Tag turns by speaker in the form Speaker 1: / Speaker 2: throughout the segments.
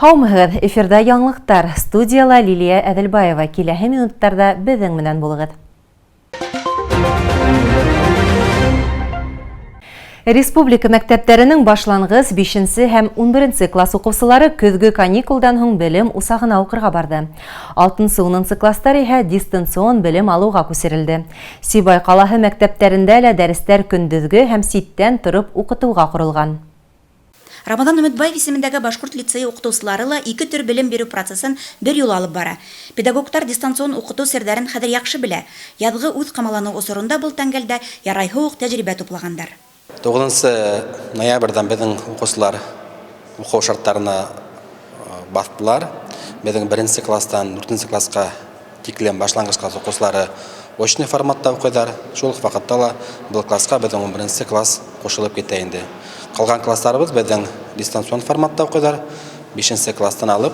Speaker 1: Һаумыһығыҙ, эфирҙа яңылыҡтар. Студияла Лилия Әҙелбаева. Киләһе минуттарҙа беҙҙең менән булығыҙ. Республика мәктәптәренең башланғыс, бишенсе һәм унберенсе класс уҡыусылары көҙгө каникулдан һуң белем усағына уҡырға барҙы. Алтынсы, унынсы класстар иһә дистанцион белем алыуға күсерелде. Сибай ҡалаһы мәктәптәрендә лә дәрестәр көндөҙгө һәм ситтән тороп уҡытыуға ҡоролған.
Speaker 2: Рамаҙан Өмөтбаев исемендәге башҡорт лицейы уҡытыусылары ла ике төр белем биреү процесын бер юлы алып бара. Педагогтар дистанцион уҡытыу серҙәрен хәҙер яҡшы белә. Яҙғы үҙ ҡамаланыу осоронда был тәңгәлдә ярайһы уҡ тәжрибә туплагандар.
Speaker 3: 9 ноябрҙән беҙҙең уҡыусылар уҡыу шарттарына баҫтылар. Беҙҙең беренсе класстан дүртенсе класҡа тиклем башланғыс класс уҡыусылары очный форматта уҡыйҙар. Шул уҡ ваҡытта ла был класҡа беҙҙең 11 класс ҡушылып китә инде. Ҡалған класстарыбыҙ беҙҙең дистанцион форматта уҡыйҙар. 5 класстан алып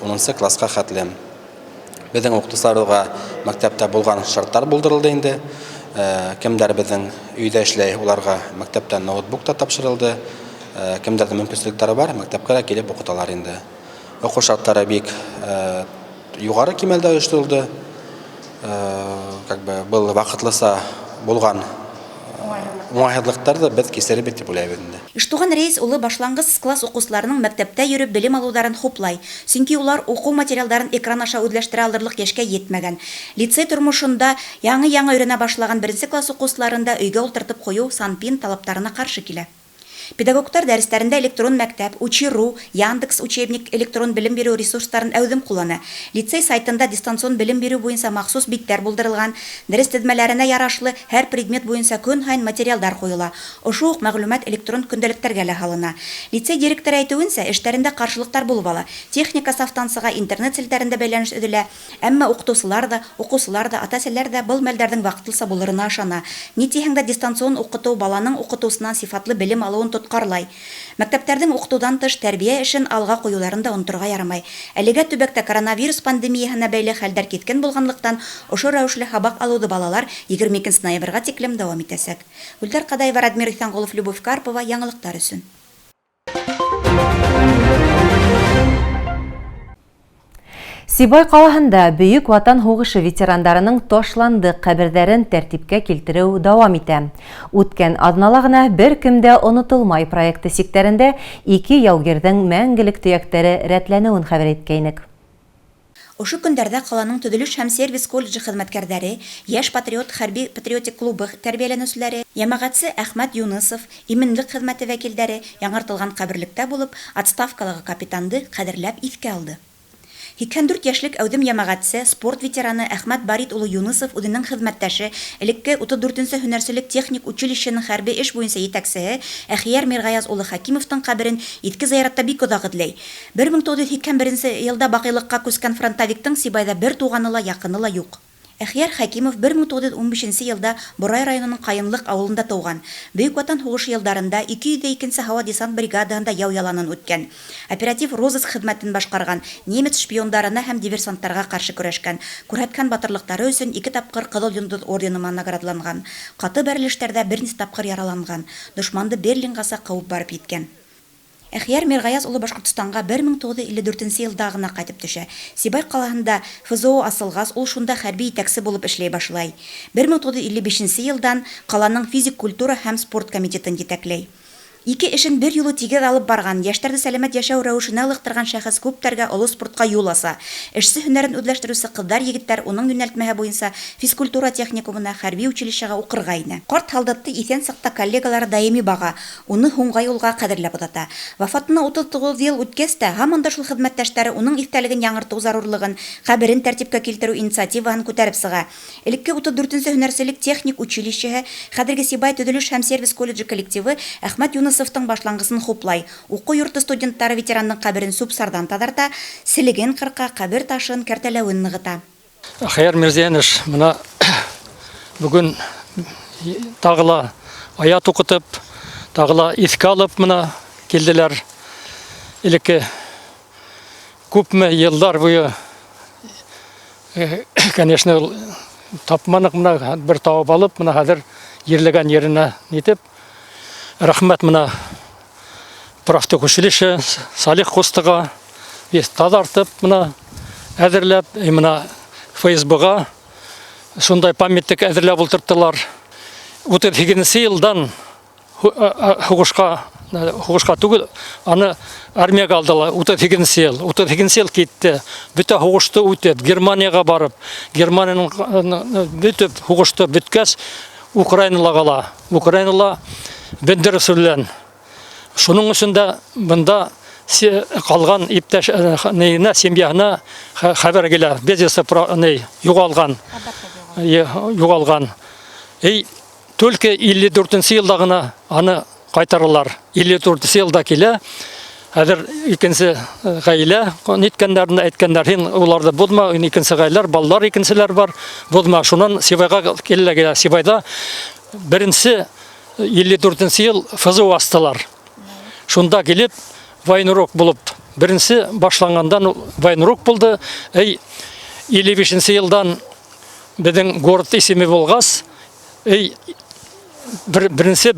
Speaker 3: 10 класҡа хәтлем. Беҙҙең уҡытыусыларға мәктәптә булған шарттар булдырылды инде. Кемдәр беҙҙең өйҙә эшләй, уларға мәктәптән ноутбук та тапшырылды. Кемдәрҙең мөмкинселектәре бар, мәктәпкә лә килеп уҡыталар инде. Уҡыу шарттары бик юғары кимәлдә ойошторолдо. Был ваҡытлыса булған уңайһыҙлыҡтарҙы беҙ кисерербеҙ тип уйлайбыҙ инде.
Speaker 2: Иштуған Рәйес улы башланғыс класс уҡыусыларының мәктәптә йөрөп белем алыуҙарын хуплай. Сөнки улар уҡыу материалдарын экран аша үҙләштерә алырлыҡ йәшкә етмәгән. Лицей тормошонда яңы-яңы өйрәнә башлаған беренсе класс уҡыусыларын да өйгә ултыртып ҡуйыу Санпин талаптарына ҡаршы килә. Педагогтар дәрестәрендә электрон мәктәп, Учи.ру, Яндекс учебник электрон белем биреү ресурстарын әүҙем ҡуллана. Лицей сайтында дистанцион белем биреү буйынса махсус биттәр булдырылған. Дәрес теҙмәләренә ярашлы һәр предмет буйынса көн һайын материалдар ҡуйыла. Ошо уҡ мәғлүмәт электрон көндәлектәргә лә һалына. Лицей директоры әйтеүенсә, эштәрендә ҡаршылыҡтар булып ала. Техника сафтан сыға, интернет селтәрендә бәйләнеш өҙөлә. Әммә уҡытыусылар ҙа, уҡыусылар ҙа, ата-әсәләр ҙә был мәлдәрҙең ваҡытлыса булырына ышана. Ни тиһәң дә дистанцион уҡытыу баланың уҡытыусынан сифатлы белем алыуын тотҡарлай. Мәктәптәрҙең уҡытыуҙан тыш тәрбиә эшен алға ҡуйыуҙарын да оноторға ярамай. Әлегә төбәктә коронавирус пандемияһына бәйле хәлдәр киҫкен булғанлыҡтан, ошо рәүешле һабаҡ алыуҙы балалар 22 ноябргә тиклем дауам итәсәк. Гөлдәр Ҡадаева, Радмир Иҫәнғолов, Любовь Карпова, яңылыҡтар өсөн.
Speaker 1: Сибай ҡалаһында Бөйөк Ватан һуғышы ветерандарының ташландыҡ ҡәберҙәрен тәртипкә килтереү дауам итә. Үткән аҙнала ғына Бер кем дә онотолмай проекты сиктәрендә ике яугирҙең мәңгелек төйәктәре рәтләнеүен хәбәр иткәйнек.
Speaker 2: Ошо көндәрҙә ҡаланың төҙөлөш һәм сервис колледжы хеҙмәткәрҙәре, Йәш патриот хәрби патриотик клубы тәрбиәләнеүселәре, йәмәғәтсе Әхмәт Юнысов, именлек хеҙмәте вәкилдәре яңыртылған ҡәберлектә булып, отставкалағы капитанды ҡәҙерләп иҫкә алды. 84 йәшлек әүҙем йәмәғәтсе, спорт ветераны Әхмәт Барит улы Юнысов үҙенең хеҙмәттәше, элекке 34-нсе һөнәрселек техник училищеның хәрби эш буйынса етәксеһе Әхиәр Мирғаяз улы Хәкимовтың ҡәберен Иҫке Зыяратта бик оҙаҡ эҙләй. 1981 йылда баҡыйлыҡҡа күскән фронтовиктың Сибайҙа бер туғаны ла, яҡыны ла юҡ. Әхиәр Хәкимов 1915 йылда Борай районының Ҡайынлыҡ ауылында тыуған. Бөйөк Ватан һуғышы йылдарында 202-нсе һауа десант бригадаһында яу яланын үткән. Оператив розыск хеҙмәтен башҡарған, немец шпиондарына һәм диверсанттарға ҡаршы көрәшкән. Күрһәткән батырлыҡтары өсөн ике тапҡыр Ҡыҙыл Йондоҙ ордены менән наградланған. Ҡаты бәрелештәрҙә бер нисә тапҡыр яраланған. Дошманды Берлинғаса ҡыуып барып еткән. Әхиәр Мирғаяз улы Башҡортостанға 1954 йылда ғына ҡайтып төшә. Сибай ҡалаһында ФЗО асылғас, ул шунда хәрби етәксе булып эшләй башлай. 1955 йылдан ҡаланың физик культура һәм спорт комитетын етәкләй. Ике эшен бер юлы тигеҙ алып барған, йәштәрҙе сәләмәт йәшәү рәүешенә ылыҡтырған шәхес күптәргә оло спортҡа юл аса. Эшсе һөнәрен үҙләштереүсе ҡыҙҙар, егеттәр уның йүнәлтмәһе буйынса физкультура техникумына, хәрби училищеға уҡырға инә. Ҡарт һалдатты иҫән саҡта коллегалары даими баға, уны һуңға юлға ҡәҙерләп оҙата. Вафатына 39 йыл үткәс тә, һаман да шул хеҙмәттәштәре уның иҫтәлеген яңыртыу зарурлығын, ҡәберен тәртипкә килтереү инициативаһын күтәреп сыға. Элекке 34-нсе һөнәрселек техник училищеһы, хәҙерге Сибай төҙөлөш һәм сервис колледжы коллективы Әхмәт Юнысовтың башланғысын хуплай. Уҡыу йорто студенттары ветерандың ҡәберен сүп-сарҙан таҙарта, селеген ҡырҡа, ҡәбер ташын, кәртәләүен нығыта.
Speaker 4: Әхиәр Мирзияныш бына бөгөн тағы ла аят уҡытып, тағы ла иҫкә алып бына килделәр. Элекке күпме йылдар буйы, конечно, тапманыҡ, бына бер табып алып, бына хәҙер ерләгән еренә нитеп. Рәхмәт бына профтехучилище, Салих Ҡустыға, Весь таҙартып, мына әҙерләп, мына ФСБ-ға шундай памятник әҙерләп ултырттылар. 38 йылдан һуғышҡа түгел, аны армияға алдылар. 38 йыл, 38 йыл китте. Бөтә һуғышты үтеп, Германияға барып, Германияның бөтөп һуғышты бөткәс, Украинала ҡала. Украинала Бендеров белән. Шуның өсөн дә бында ҡалған иптәш нейенә, семьяһына хәбәр килә. Без вести юғалған. Юғалған. Эй, только 54 йылда ғына аны ҡайтаралар. 54 йылда килә. Хәҙер икенсе ғаилә ниткәндәрен әйткәндәр, һин уларҙы боҙма, икенсе ғаиләләр, балалар икенселәр бар, боҙма. Шунан Сибайға килә. Сибайҙа беренсе 54 йыл ФЗО астылар. Шунда килеп военрук булып, беренсе башланғандан военрук булды. Эй, 55 йылдан беҙҙең город исеме булғас, эй, беренсе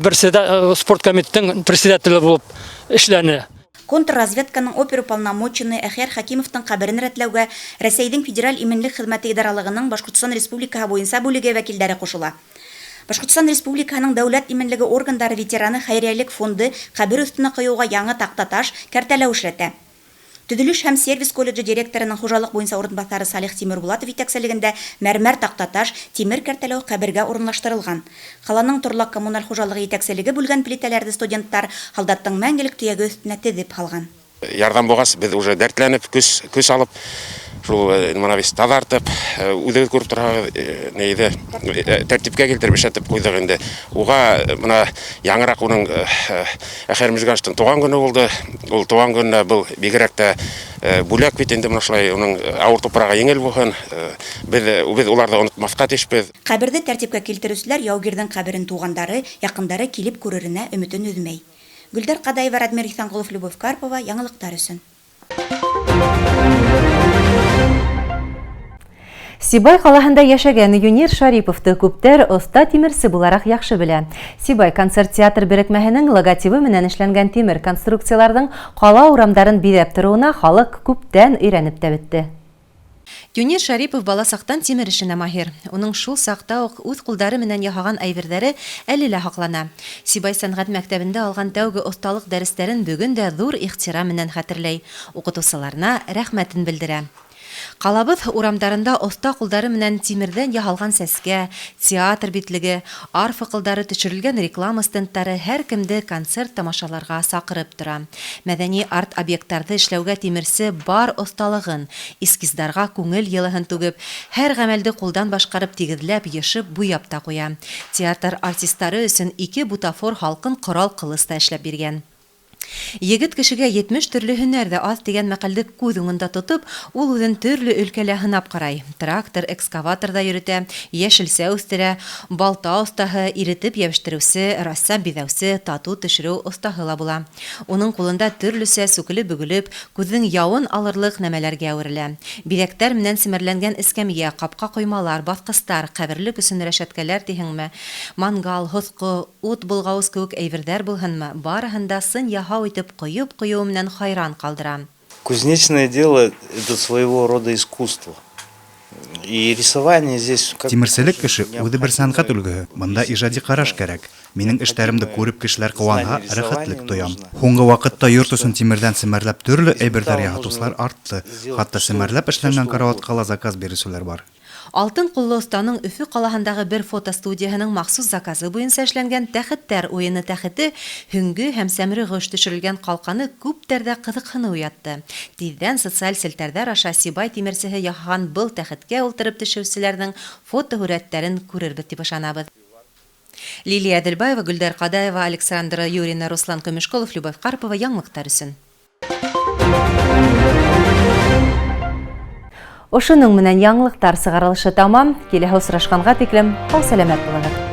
Speaker 4: спорт комитетының председателе булып эшләне.
Speaker 2: Контрразведканың оперуполномоченный Әхиәр Хәкимовтың ҡәберен рәтләүгә Рәсәйҙең Федераль именлек хеҙмәте идаралығының Башҡортостан Республикаһы буйынса бүлеге вәкилдәре ҡушыла. Башҡортостан Республикаһының дәүләт именлеге органдары ветераны хәйриәлек фонды ҡәбер өҫтөнә ҡойоуға яңы таҡтаташ, кәртәләү эшләтә. Төҙөлөш һәм сервис колледжы директорының хужалыҡ буйынса урынбаҫары Салих Тимербулатов етәкселегендә мәрмәр таҡтаташ, тимер кәртәләү ҡәбергә урынлаштырылған. Ҡаланың торлаҡ коммуналь хужалығы етәкселеге бүлгән плитәләрҙе студенттар һалдаттың мәңгелек төйәге өҫтөнә теҙеп һалған.
Speaker 5: Ярҙам булғас, беҙ уже дәртләнеп, көс алып, шул мына бит таҙартып, үҙегеҙ күреп торһағыҙ, нейҙе тәртипкә килтереп эшләтеп ҡуйҙыҡ инде. Уға мына яңыраҡ уның Әхиәр Мижгановтың тыуған көнө булды. Ул тыуған көнөнә был бигерәк тә бүләк бит инде, мына шулай уның ауыр тупрағы еңел булһын. Беҙ уларҙы онотмаҫҡа тейешбеҙ.
Speaker 2: Ҡәберҙе тәртипкә килтереүселәр яугирҙең ҡәберен туғандары, яҡындары килеп күреренә өмөтөн өҙмәй. Гөлдәр Ҡадаева, Радмир Иҫәнғолов, Любовь Карпова, яңылыҡтар өсөн.
Speaker 1: Сибай ҡалаһында йәшәгән Юнир Шариповты күптәр оҫта тимерсе булараҡ яҡшы белә. Сибай концерт театр берекмәһенең логотибы менән эшләнгән тимер конструкцияларҙың ҡала урамдарын биҙәп тороуына халыҡ күптән өйрәнеп тә бөттө. Юнир Шарипов бала саҡтан тимер эшенә маһир. Уның шул саҡта уҡ үҙ ҡулдары менән яһаған әйберҙәре әле лә һаҡлана. Сибай сәнғәт мәктәбендә алған тәүге оҫталыҡ дәрестәрен бөгөн дә ҙур ихтирам менән хәтерләй. Уҡытыусыларына рәхмәтен белдерә. Ҡалабыҙ урамдарында оҫта ҡулдары менән тимерҙән яһалған сәскә, театр битлеге, арфа ҡылдары төшөрөлгән реклама стендтары һәр кемде концерт тамашаларға саҡырып тора. Мәҙәни арт-объекттарҙы эшләүгә тимерсе бар оҫталығын, эскиздарға күңел йылыһын түгеп, һәр ғәмәлде ҡулдан башҡарып тигеҙләп, йышып, буяп та ҡуя. Театр артистары өсөн 2 бутафор һалҡын ҡорал ҡылыс та эшләп биргән. Егет кешегә 70 төрлө һөнәр ҙә аҙ тигән мәҡәлде күҙ уңында тотоп, ул үҙен төрлө өлкәлә һынап ҡарай. Трактор, экскаватор ҙа йөрөтә, йәшелсә үҫтерә, балта оҫтаһы, иретеп йәбештереүсе, рассам биҙәүсе, тату төшөрөү оҫтаһы ла була. Уның ҡулында төрлөсә сүкелеп-бөгөлөп, күҙҙең яуын алырлыҡ нәмәләргә әүерелә. Биҙәктәр менән семәрләнгән эскәмйә, ҡапҡа ҡоймалар, баҫҡыстар, ҡәберлек өсөн рәшәткәләр тиһеңме, мангал, һоҫҡо, ут болғауыс кеүек әйберҙәр булһынмы, барыһын да сын яһау итеп ҡойоп ҡуйыуы менән хайран ҡалдыра.
Speaker 6: Кузнечное дело – это своего рода искусство. И рисование здесь как
Speaker 7: Тимерселек эше үҙе бер сәнғәт өлгөһө. Бында ижади ҡараш кәрәк. Минең эштәремде күреп кешеләр ҡыуанһа, рәхәтлек тоям. Һуңғы ваҡытта йорт өсөн тимерҙән семәрләп төрлө әйберҙәр яһатыусылар артты. Хатта семәрләп эшләнгән карауатҡа ла заказ биреүселәр бар.
Speaker 1: Алтын ҡуллы оҫтаның Өфө ҡалаһындағы бер фотостудияһының махсус заказы буйынса эшләнгән тәхеттәр уйыны тәхете һөңгө һәм сәмре ғош төшөрөлгән ҡалҡаны күптәрҙә ҡыҙыҡһыныу уятты. Тиҙҙән социаль селтәрҙәр аша Сибай тимерсеһе яһаған был тәхеткә ултырып төшөүселәрҙең фотоһүрәттәрен күрербеҙ тип ышанабыҙ. Лилия Әҙелбаева, Гөлдәр Ҡадаева, Александра Юрина, Руслан Көмөшҡолов, Любовь Карпова, яңылыҡтар өсөн. Ошоноң менән яңылыҡтар сығарылышы тамам. Киләһе осрашҡанға тиклем һау-сәләмәт булығыҙ.